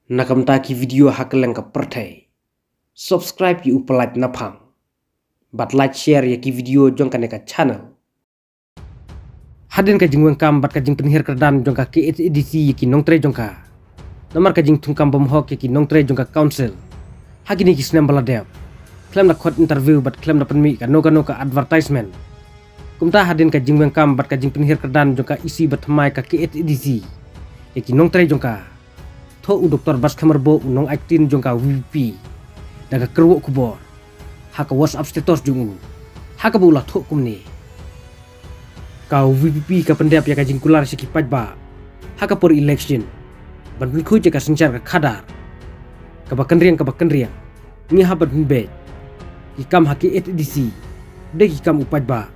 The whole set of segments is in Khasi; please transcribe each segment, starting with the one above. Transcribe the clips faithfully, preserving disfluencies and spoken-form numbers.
Na ka bynta ki video ha kylleng ka pyrthei, subscribe ïa u Pyllait Naphang bad like share ïa ki video jong kane ka channel. Hadien ka jingweng kam bad ka jingpynhiar kyrdan jong ka K H A D C ïa ki nongtrei jong ka, namar ka jingthungkam bymhok ïa ki nongtrei jong ka council ha kine ki snem ba la dep, khlem da khot interview bad khlem da pynmih kano kano ka advertisement. Kumta hadien ka jingweng kam bad ka jingpynhiar kyrdan jong ka E C bathymmai ka K H A D C ïa ki nongtrei jong ka, thoh u Doctor Batskhem Rymbui, u nongai ktien jong ka V P P, da ka kyrwoh khubor ha ka WhatsApp status jong u, ha kaba u la thoh kumne: Ka V P P ka pyndep ïa ka jingkular sha ki paidbah ha ka por election ban pynkhuid ïa ka synshar ka khadar. Kaba kynriang, kaba kynriang, ngi hap ban pynbeit. Ki kam ha K H A D C dei ki kam u paidbah,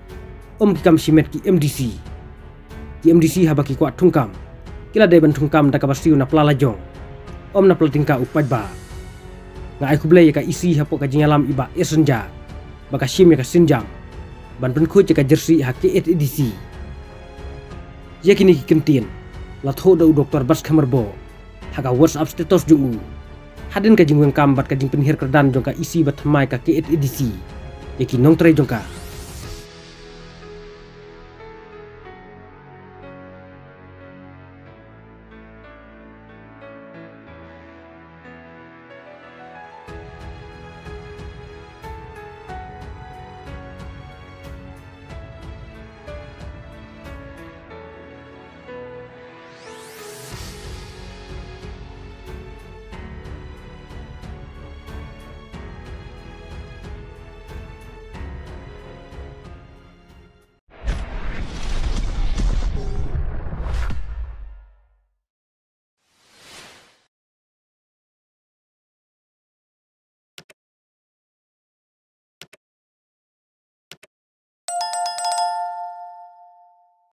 ym ki kam shimet ki M D C. Ki M D C haba ki kwah thungkam, ki la dei ban thungkam da kaba siew na pla lajong, ym na pla tyngka u paidbah. Nga ai khublei ïa ka E C hapoh ka jingïalam, i Bah Eson Jah, ba ka shim ïa ka sienjam ban pynkhuid ïa ka jersey ha K H A D C. Ïa kine ki kyntien la thoh da u Doctor Batskhem Rymbui ha ka WhatsApp status jong u hadien ka jingweng kam bad ka jingpynhiar kyrdan jong ka E C bathymmai ka K H A D C ïa ki nongtrei jong ka.